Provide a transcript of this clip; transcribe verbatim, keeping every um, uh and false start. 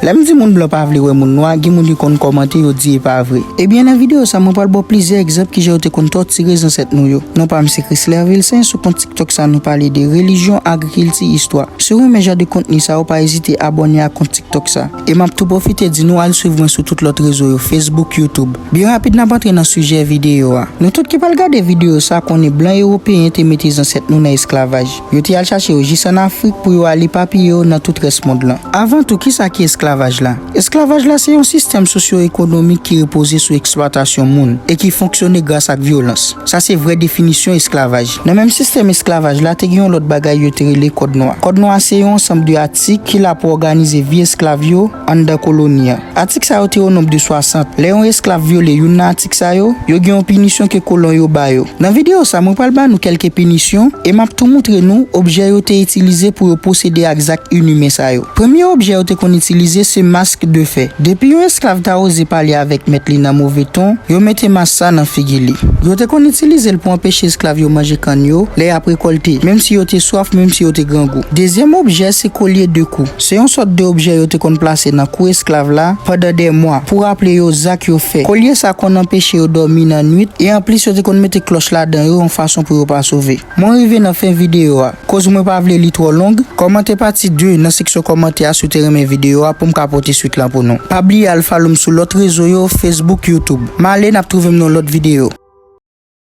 Menm si moun blan pa vle wè moun nwa, gen moun ki konn kòmante, yo di e pa vre. Ebyen, nan videyo sa, mwen pral ba w plizyè egzanp kijan yo te konn tòtire zansèt nou yo. Non pa m se Chrysler Vilsaint, sou kont TikTok sa, nou pale de relijyon, agrikilti, istwa. Si w renmen jan de kontni sa yo, pa ezite abòne ak kont TikTok sa. E m ap tou pwofite di nou al swiv mwen sou tout lòt rezo yo, Facebook, YouTube. Byen rapid, n ap antre nan sijè videyo a. Nou tout ki pral gade videyo sa konnen blan ewopeyen te mete zansèt nou nan esklavaj. Yo te al chache yo jis ann Afrik pou yo al epapiye yo nan tout rès mond lan. Avan tou, kisa ki esklavaj la? Esklavaj la se yon sistèm sosyo-ekonomik ki repoze sou eksplwatasyon moun e ki fonksyone gras ak vyolans. Sa se vrè definisyon esklavaj. Nan menm sistèm esklavaj la, te gen yon lòt bagay yo te rele kòd nwa. Kòd nwa se yon ansanm de atik ki la pou òganize vi esklav yo anndan koloni an. Atik sa yo te o nonb de swasant. Lè yon esklav vyole youn nan atik sa yo, yo gen yon pinisyon ke kolon yo ba yo. Nan videyo sa, mwen pral ba nou kèlke pinisyon e m ap tou moutre nou objè yo te itilize pou yo pwosede ak zak inimen sa yo. Premye objè yo te konn itilize se mask de fè. Depi yon esklav ta oze pale avèk mèt li nan move ton, yo mete mask sa nan figi li. Yo te konn itilize l pou anpeche esklav yo manje kann yo lè y ap rekòlte, menm si yo te swaf, menm si yo te grangou. Dezyèm objè se kolye de kou. Se yon sòt de objè yo te konn plase nan kou esklav la pandan dè mwa pou raple yo zak yo fè. Kolye sa konn anpeche yo dòmi nan nwit e anplis yo te konn mete klòch ladan yo yon fason pou yo pa sove. Mwen rive nan fen videyo a. Koz mwen pa vle li twò long, kòmante pati de nan seksyon kòmantè a si w te renmen videyo a pou m ka pote swit lan pou nou. Pa bliye al follow m sou lòt rezo yo, Facebook, YouTube. M ale, n ap twouve m nan lòt videyo.